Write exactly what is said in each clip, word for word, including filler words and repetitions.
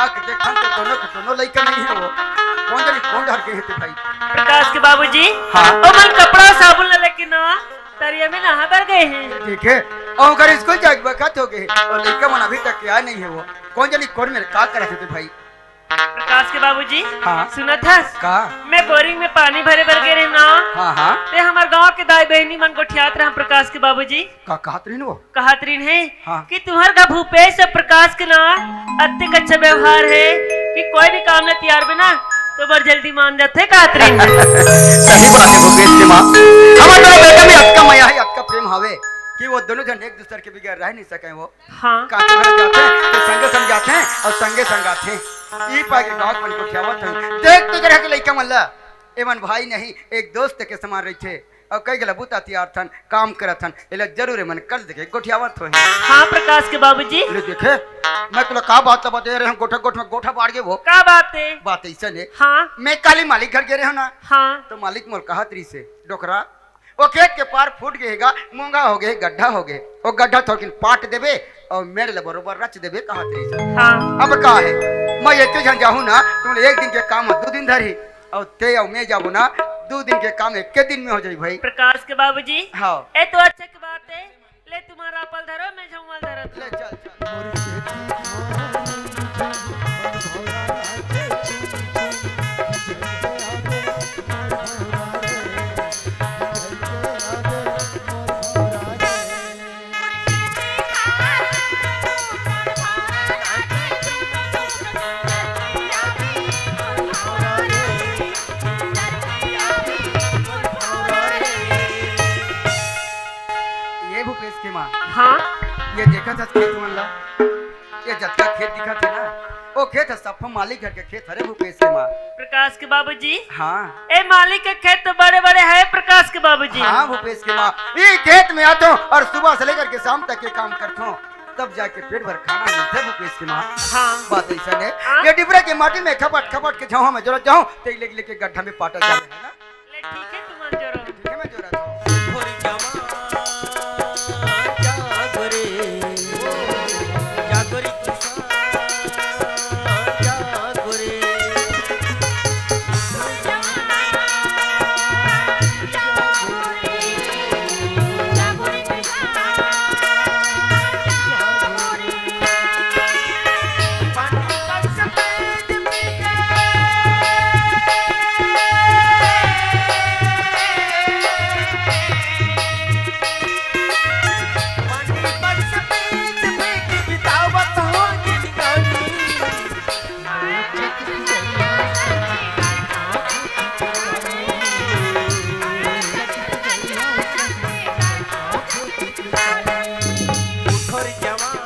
के देखन त दोनों के दोनों लइका नहीं हे वो। कोन जनी कोन डहर गे हे ते भाई? प्रकाश के बाबूजी, हाँ। ओमन कपड़ा साबुन ला लेके ना तरिया में नहा बर गे हे। देखे, अउ ओकर स्कूल जाए के बखत हो गे हे, अउ लइका मन अभी तक आए नहीं हे वो। कोन जनी कोन मेर का करत हे ते भाई? प्रकाश के बाबूजी, हाँ। सुनत हस? का? मैं बोरिंग में पानी भरे बर गे रहेंव ना। हाँ, हाँ। ते हमर गांव के दाई बहिनी मन गोठियात रहन प्रकाश के बाबूजी। का कहत रहिन वो? कहत रहिन हे हाँ। कि तुम्हर घर भूपेश अउ प्रकाश के ना अतेक अच्छा व्यवहार हे कि कोई भी काम ला तियारबे ना त बड़ जल्दी मान जाथे, कहत रहिन हे। सही बात हे भूपेश के माँ, हमर दोनों बेटा में अतका मया हे, अतका प्रेम हवे कि वो दोनों झन एक दूसर के बगैर रह नहीं सके वो। हाँ। काकू घर जाथे, त संगे संग जाथे अउ संगे संग आथे। ई पाय के गाँव के मन गोठियावत हे। देख तो जरा के लइका मन ला, एमन भाई नहीं, एक दोस्त के समान रहिथे। अउ कई घला बुता तियारथन, काम करथन, एला जरूर एमन कर देके गोठियावत होही। हाँ, प्रकाश के बाबूजी। ले देखे, मैं तोला का बात ला बते रहेंव, गोठा गोठ में गोठा बाढ़ गे वो। का बात हे? बात अइसन हे। हाँ। मैं काली मालिक घर गे रहेंव ना। हाँ। त मालिक मोर कहत रहिसे, "डोकरा, ओ खेत के पार फूट गे हे गा, मोंगा हो गे, गड्ढा हो गे, ओ गड्ढा थोकिन पाट देबे अउ मेड़ ल बरोबर रच देबे," कहत रहिस। हाँ। अब का हे, मैं एके झन जाहूँ ना, त एक दिन के काम ह दू दिन धरही, अउ ते अउ मैं जाबो ना, दू दिन के काम एके दिन में हो जाही भाई। प्रकाश के बाबूजी, हाँ। ए तो अच्छा के बात हे, ले तुम्हर आपल धरो, मैं झउमल धरत हँव। ले चल, चल। ये भूपेश के माँ। हाँ। ये देखत हस खेत मन ला? ये जतका खेत दिखत हे ना, ओ खेत ह सफा मालिक घर के खेत हरे भूपेश के माँ। प्रकाश के बाबूजी। हाँ। ए मालिक के खेत तो बड़े-बड़े हे प्रकाश के बाबूजी। हाँ भूपेश के माँ, ये खेत में आथँव अउ सुबह से लेकर के शाम तक के काम करथँव, तब जाके पेट भर खाना मिलथे भूपेश के माँ। हाँ। बात अइसन हे, हाँ। ये डिबरा के माटी में खपट खपट के झउहा में जोरत जाहूँ, ते लेके लेके गड्ढा में पाटा जावे हे ना। ले ठीक हे, तुमन जोरो। ठीक हे, मैं जोरत हँव। भोरी जवान जागो रे, जागो रे किसान जागो रे। उठो रे जवान,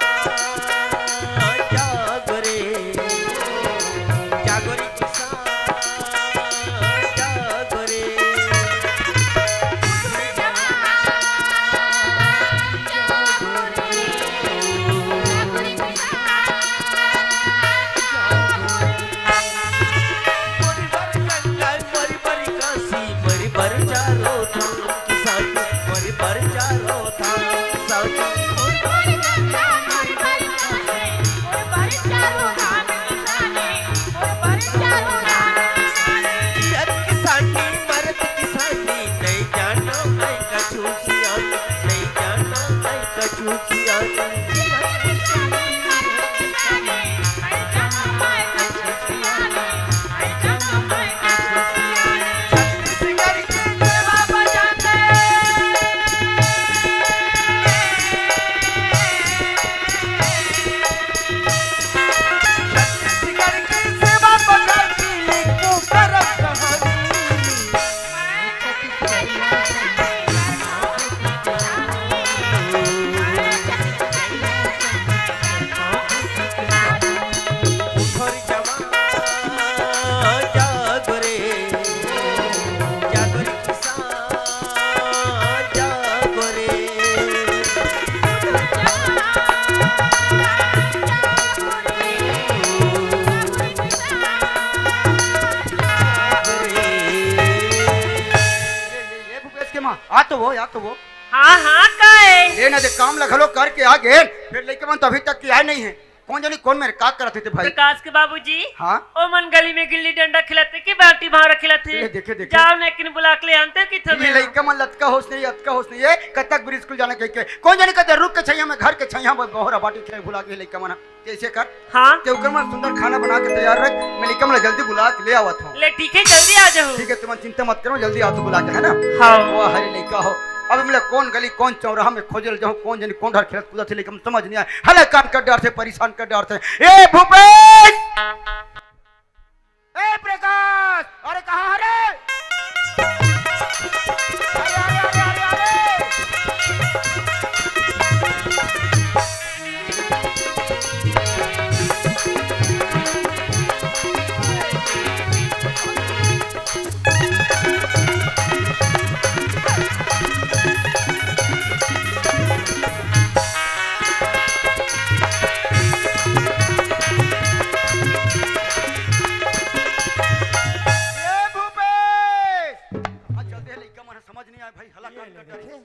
जागो रे, जागो रे किसान, जागो रे। मोरी बर कंगाल, मोरी बर काशी, मोरी बर चारों धाम किसान, मोरी बर चारों धाम किसान। मोरी बर कंगाल, मोरी बर काशी, मोरी बर चारों धाम किसान, मोरी बर चारों धाम किसान। किसान किसानी, मरद किसानी, नहीं जानो मैं कछु सियान, नहीं जानो मैं कछु सियान। ये, ये, ये भूपेश के माँ, आ तो वो, आ तो वो। हाँ, हाँ, का हे? ये ना दे काम ला घलो करके आ गे, फेर लइका मन तो अभी तक के आए नहीं हे। कौन जानी कौन मेर का करत हे ते भाई। प्रकाश के बाबूजी। हाँ? ओ मन गली में गिल्ली डंडा खेलत हे कि बांटी भांवरा खेलत हे? ए, देखे, देखे। जाव न, एक दिन बुला के ले आन ते किथे ये मेर। लइका मन ल अतका होश नहीं, अतका होश नहीं हे, कतक बेर स्कूल जाना कहिके। कौन जानी कते रुख के छइहां में, घर के छइहां में, बहोरा बांटी खेले भुला गे लइका मन। जैसे कर। हाँ। ते ओकर मन सुंदर खाना बना के तैयार रख, मैं लइका मन ल जल्दी बुला के ले आवत हूँ। ले ठीक हे, जल्दी आ जाहू। ठीक हे, तुमन चिंता मत करो, जल्दी आथों बुला के, है ना? हाँ। वाह, हरे लइका हो। अब मैं कौन गली, कौन चौराहा में खोजे ल जाहूँ, कौन जानी कौन डहर खेलत कूदत हे, लइका मन समझ नहीं आए। हला कान कर डारथे, परेशान कर डारथे। ए भूपेश! ए प्रकाश! अरे कहाँ हरे? अरे, अरे, अरे, अरे, अरे! ए भूपेश! हाँ, चलते हैं, लइका मन समझ नहीं आए भाई, हला ये कान ले कर देखे।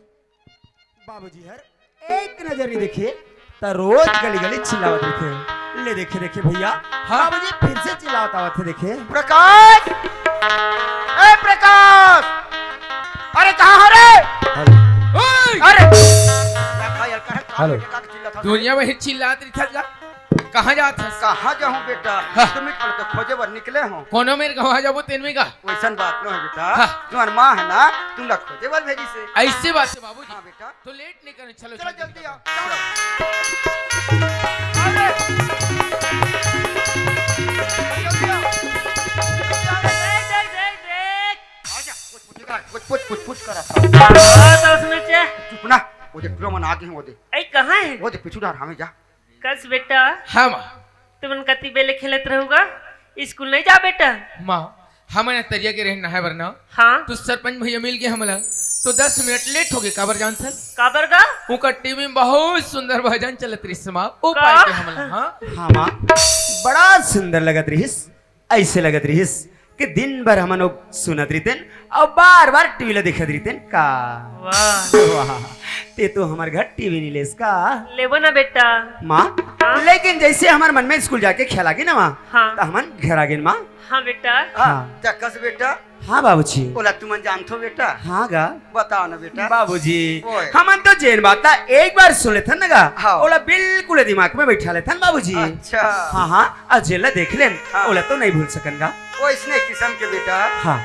बाबूजी हर एक नजर नहीं देखे, त रोज गली गली चिल्लावत रहिथे। ले देखे, देखे भैया, हाँ? बाबूजी फिर से चिल्लावत आवत हे, देखे। प्रकाश! ए प्रकाश! अरे कहाँ हरे? हेलो। ओए! अरे! देखा यार, कहे का हेलो। बेटे का चिल्लात हे? दुनिया में ही चिल्लात रहिथे गा। कहाँ जात हस? कहाँ जाहूँ बेटा? हाँ। तुम ही तो खोजे बर निकले हो। कोनो मेर गंवा जाबो तेन में का? वैसन बात नोहे बेटा। हाँ। तुम्हार माँ हे ना, तुमला खोजे बर भेजिस हे। ऐसे बात हे बाबूजी। हाँ बेटा। तो लेट नहीं करना, चलो, चलो चलो, जल्दी चलो। आओ, चलो। अरे! जल्दी आओ। जल्दी आओ। देख, देख, देख, देख। आजा, कुछ पूछ, कुछ पूछ, कुछ पूछ कर रहा था। हाँ, तो उसमें से चुप ना, वो देख, पूरा मन आगे हैं, वो देख। ए, कहाँ हे? वो देख, पीछू डहर, हमें जा। कस बेटा। हाँ, माँ। तुमन कति बेले खेलत रहू गा? स्कूल नहीं जा बेटा? माँ, हमन तरिया गे रहेन नहाय बर ना। हाँ। तो सरपंच भैया मिल गे हमला, तो दस मिनट लेट हो गे। काबर जानथस? काबर गा? उनका टीवी में बहुत सुंदर भजन चलत रहिस माँ, ओ का? पाए के हमला। हाँ। हाँ माँ, बड़ा सुंदर लगत रहिस। ऐसे लगत रहिस कि दिन भर हमन ओ सुनत रहितेन अउ बार-बार टीवी ला देखत रहितेन का। वाह। वाह, ते तो हमर घर टीवी नहीं लेस का? लेबो ना बेटा। माँ, हाँ? लेकिन जैसे हमर मन में स्कूल जाके ख्याल आ गे ना माँ, हाँ। त हमन घर आ गेन माँ। हाँ बेटा। हाँ। हाँ। त कस बेटा? हाँ बाबूजी। ओला तुमन जानथो बेटा? हाँ गा। बताओ ना बेटा। बाबूजी, ओए। हमन तो जेन बात ला एक बार सुन लेथन ना गा, हाँ। ओला बिल्कुल दिमाग में बैठा लेथन बाबूजी। अच्छा। हाँ, हाँ, अउ जेला देख लेन, हाँ। ओला तो नहीं भूल सकन गा। ओइसने किसम के बेटा, हाँ।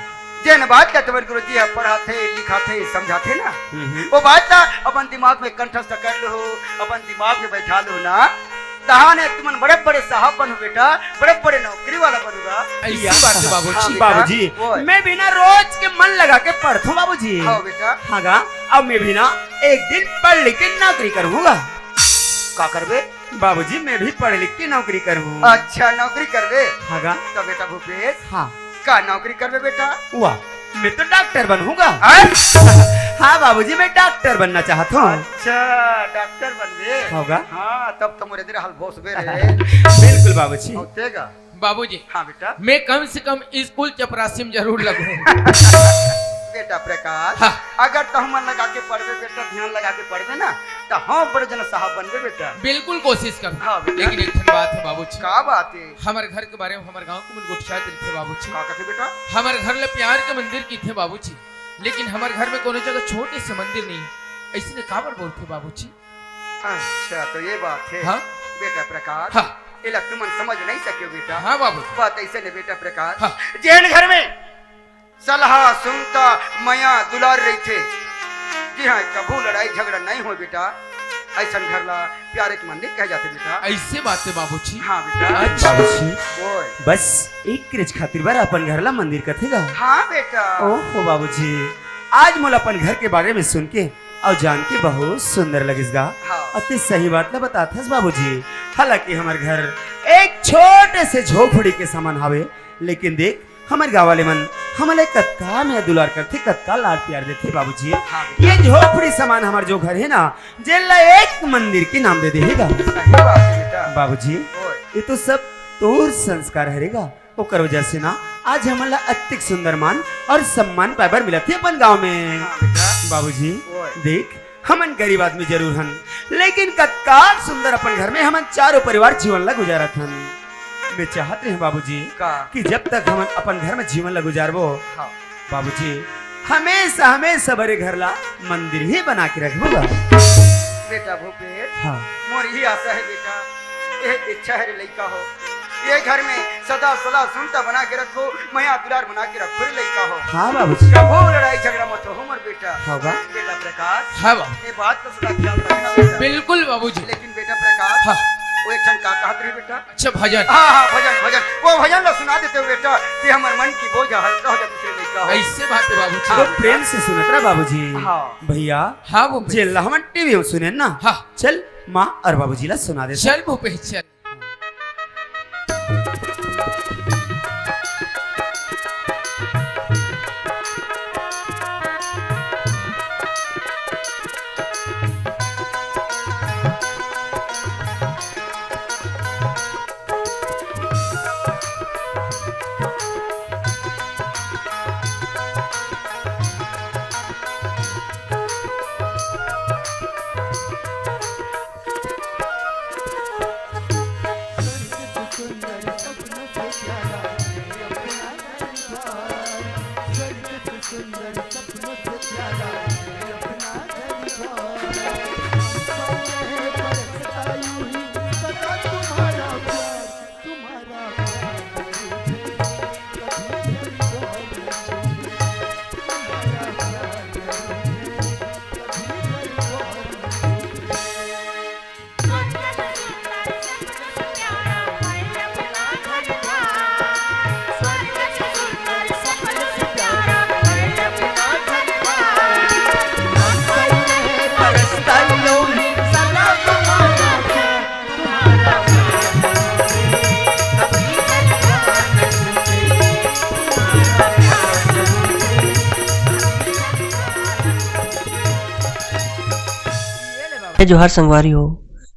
जेन बात ला तुमन गुरुजी ह पढ़ाथे, लिखाथे, समझाथे ना, हम्म, हम्म। वो बात ला अपन दिमाग में कंठस्थ कर लो, अपन दिमाग में बैठा लो ना, तहाने तुमन बड़े-बड़े साहब बनहू बेटा, बड़े-बड़े नौकरी वाला बनहू गा। ऐसी बात हे बाबूजी। हाँ बेटा। बाबूजी, ओए। मैं भी ना रोज के मन लगा के पढ़थों बाबूजी। हाँ बेटा। हाँ गा, अब मैं भी ना एक दिन पढ़ लिख के नौकरी करहूँ गा। का करबे? बाबूजी, मैं भी पढ़ लिख के नौकरी करहूँ। अच्छा, नौकरी करबे? हाँ गा। तो बेटा भूपेश, हाँ। का नौकरी करबे बेटा? वाह, मैं तो डॉक्टर बनहूँ गा। हैं? हाँ बाबूजी, मैं डॉक्टर बनना चाहत हूँ। अच्छा, डॉक्टर बनबे? हाँ गा। हाँ, तब तो मोर एदे रहल भोसबे रे। बिल्कुल बाबूजी। अउ ते गा? बाबूजी, हाँ बेटा। मैं कम से कम स्कूल चपरासी में जरूर लगहूँ। बेटा प्रकाश, हाँ। अगर तहूँ मन लगा के पढ़बे बेटा, ध्यान लगा के पढ़बे ना, त हाँ बड़े जन साहब बनबे बेटा। बिल्कुल कोशिश करहूँ। हाँ बेटा। लेकिन एक ठन बात हे बाबूजी। का बात हे? हमर घर के बारे में हमर गाँव के मन गोठियात रहिथे बाबूजी। का कथे बेटा? हमर घर ला प्यार के मंदिर कहिथे बाबूजी, लेकिन हमर घर में कोनो जगह छोटे से मंदिर नहीं, अइसने काबर बोलथे बाबूजी? अच्छा, तो ये बात हे। हाँ। बेटा प्रकाश, हाँ। एला तुमन समझ नहीं सके हो बेटा। हाँ बाबूजी। बात अइसन हे बेटा प्रकाश, हाँ। जेन घर में सलाह, सुनता, मया, दुलार रहिथे, जिहाँ कभू लड़ाई झगड़ा नहीं होय बेटा, अइसन घर ला प्यारे के मंदिर कहे जाथे बेटा। ऐसे बात हे बाबूजी। हाँ बेटा। अच्छा। बाबूजी, ओए। बस एक रिज खातिर बर अपन घर ला मंदिर कथे गा। हाँ बेटा। ओहो बाबूजी, आज मोला अपन घर के बारे में सुन के अउ जान के बहुत सुंदर लगिस गा। हाँ। अउ ते सही बात ला बतात हस बाबूजी। हालांकि हमर घर एक छोटे से झोपड़ी के समान हावे, लेकिन देख, हमर गाँव वाले मन हमन ला कतका मया दुलार करथे, कतका लाड प्यार देथे बाबूजी। हाँ बेटा। ये झोपड़ी समान हमर जो घर हे ना, जेन ला एक मंदिर के नाम दे देहे गा। सही बात हे बेटा। बाबूजी, ओए। ये तो सब तोर संस्कार हरे गा। ओकर वजह से ना आज हमन ला अतिक सुंदर मान अउ सम्मान पाए बर मिलत हे अपन गाँव में। हाँ बेटा। बाबूजी, ओए। देख, हमन गरीब आदमी जरूर हन, लेकिन कतका सुंदर अपन घर में हमन चारों परिवार जीवन ला गुजारत हन। मैं चाहत रहे बाबूजी का? कि जब तक हमन अपन घर में जीवन ला गुजारबो, हाँ। बाबूजी, हमेशा, हमेशा बरे घर ला मंदिर ही बना के रखबो गा। बेटा भूपेश, हाँ। मोर ही आशा है बेटा, ये इच्छा है रे लइका हो, ये घर में सदा सलाह सुनता बना के रखो, मया दुलार बना के रखो रे लइका हो। हाँ बाबूजी। कभू लड़ाई झगड़ा मत हो मोर बेटा। हाँ बा। बेटा प्रकाश, हाँ बा। ये बात का सदा ख्याल रखना बेटा। बिल्कुल बाबूजी। लेकिन बेटा प्रकाश, हाँ। वो एक क्षण का कहत रहे बेटा? अच्छा, भजन। हाँ, हाँ, भजन, भजन। वो भजन ला सुना देते हो बेटा, कि हमर मन की बोझा हल्का हो जाए दूसरे लइका हो। ऐसे बात है बाबूजी। तो प्रेम से सुनत रहा बाबूजी। हाँ। भैया, हाँ, वो जेन ला हमन टीवी में सुने ना। हाँ। चल, माँ और बाबूजी ला सुना देते। चल भूपेश, चल। जय जोहार संगवारी हो,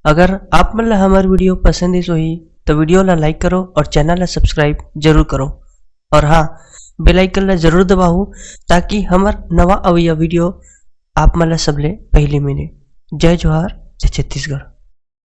अगर आप मन ला हमर video पसंद आइस होही, तो video ला like करो और channel ला subscribe जरूर करो। और हाँ, bell icon ला जरूर दबाओ, ताकि हमर नवा अवइया video आप मन ला सबले पहली मिले। जय जोहार, जय छत्तीसगढ़।